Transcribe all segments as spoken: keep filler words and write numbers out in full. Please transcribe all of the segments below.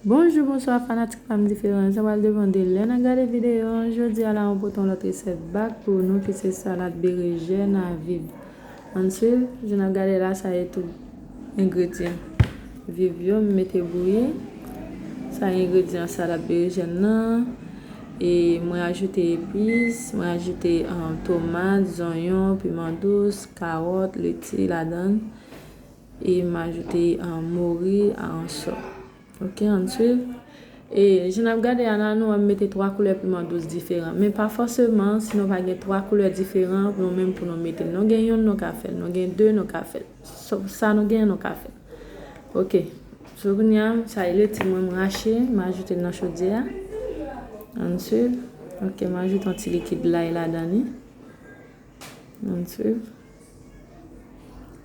Bonjou, bonswa fanatik pa m diferan. Jan w al demande lè n ap gade videyo an, jodi a la mwen pote yon lòt resèt bak pou nou ki se salad berejèn a viv. Ann swiv, jan n ap gade la, sa e tout engredyan viv yo m mete bouyi. Sa e engredyan salad berejèn nan. E mwen ajoute epis, mwen ajoute um, tomat, zonyon, piman dous, kawòt, leti ladan l. E m ajoute um, mori a an sò. Ok, ann swiv. E jan n ap gade a la, nou ap mete twa koulè piman dous diferan. Men pa fòseman, si nou pa gen twa koulè diferan, nou menm pou nou mete l. Nou gen youn, nou ka fè l. Nou gen de, nou ka fè l. Sa nou gen, nou ka fè l. Ok. So, kounye a, sa e leti mwen, m rache, m ajoute l nan chodyè a. Ann swiv. Ok, m ajoute yon ti likid lay ladan li. Ann swiv.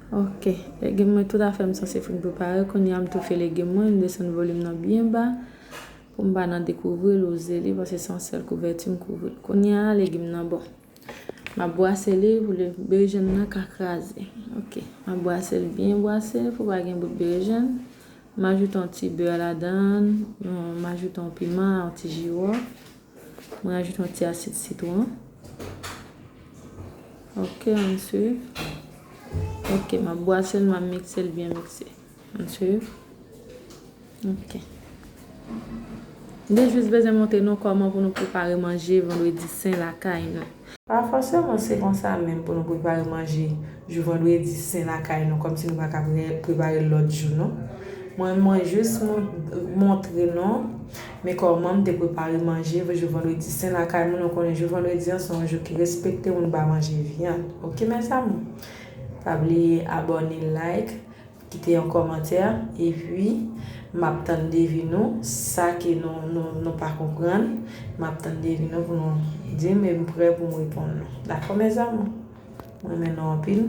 Ok, legim mwen tout afè m sanse fin prepare. Kounye a m toufe legim mwen, m desann volim nan byen ba pou m pa nan dekouvri l, oze li, paske se yon sèl kouvèti m kouvri l. Kounye a, legim nan bon. M ap bwase li pou le berejèn nan ka kraze. Ok, m ap bwase l byen bwase pou pa gen bout berejèn. M ajoute yon ti bè ladan l, m ajoute yon piman, yon ti jiwòf. Mwen ajoute yon ti asid sitwon. Ok, ann swiv. Ok, m ap bwase l, m ap mikse l byen mikse. Ann swiv. Ok. M te jis bezwen montre nou kòman pou nou prepare manje vandredi sen lakay nou. Pa fòseman se konsa menm pou nou prepare manje jou vandredi sen lakay nou, kòmsi nou pa ka pre- prepare l lòt jou non. Mwen, mwen jis mon- montre nou men kòman m te prepare manje pou jou vandredi sen lakay mwen. Nou konnen jou vandredi an se yon jou ki respekte moun pa manje vyann. Ok, mes amours? Pa bliye abòne, like, kite yon kòmantè, epi m ap tann devi nou, sa ke nou, nou, nou pa konprann, m ap tann devi nou pou nou di m, e m prè pou m reponn nou. Dakò, mes amours? Mwen renmen nou anpil.